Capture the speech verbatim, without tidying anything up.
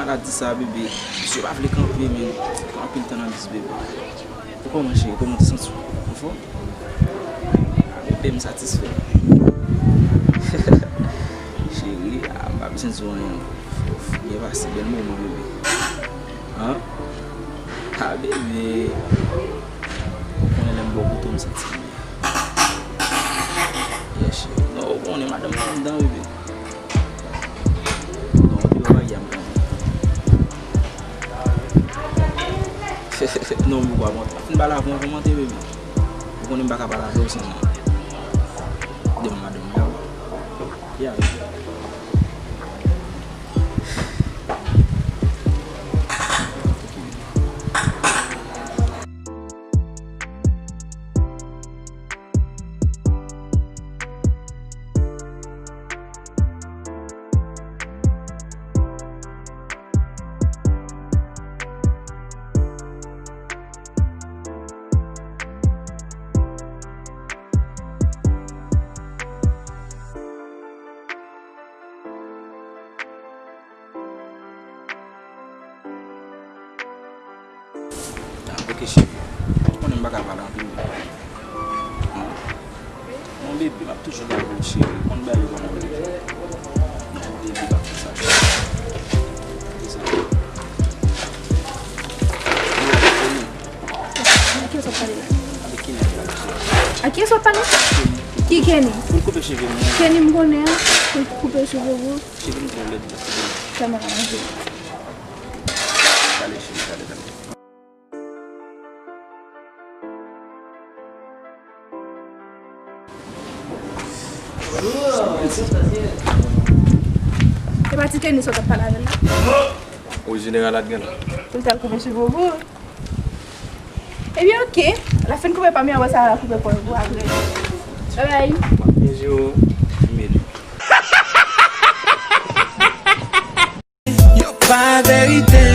La di sa, bebe. Misye pa vle kanpe, men. Gen anpil tan nan bis, bebe. Ou kòman, cheri? Kòman w santi w? Anfòm? A, bebe, m satisfè. Cheri, a, m pa bezwen di w anyen ankò. Byen pase, bèl moman, bebe. An? A, bebe. Ou konnen lè m bò kote w, m santi m byen. Yeah, cheri. Non, ou konnen madanm nan anndan, bebe. Non, ou deyò bagay a m konnen. Non, m pa kont. Fin pale avè w, kòmante, bebe. Ou konnen m pa ka pale avè w san demann madanm nan. Yeah. Ah, ok, cheri. Ou konnen m pa ka pale anpil, bebe. Non, bebe, m ap toujou la pou ou, cheri. Ou konn bagay yo kòman yo ye. Non, bebe, pa fè sa, cheri. Fè sa. Ou wè, ou konnen. Avèk kiyès w ap pale la? Avèk Kenny ap pale, cheri. Ak kiyès w ap pale? Kenny. Ki Kenny? Pou l koupe cheve m. Kenny m konnen an, pou l koupe cheve w. Cheve m twò lèd la. Sa m aranje. Talè, cheri, talè, talè. E pa ti Kenny sa w t ap pale avè l la? Wi, jeneral la t gen la. Pou l t al koupe cheve w pou ou? Ebyen, ok. L ap fin koupe pa m, apre sa, l ap koupe pòl pou apre. Bye bye. M ap byen jere w. Mil. Yo pa verite.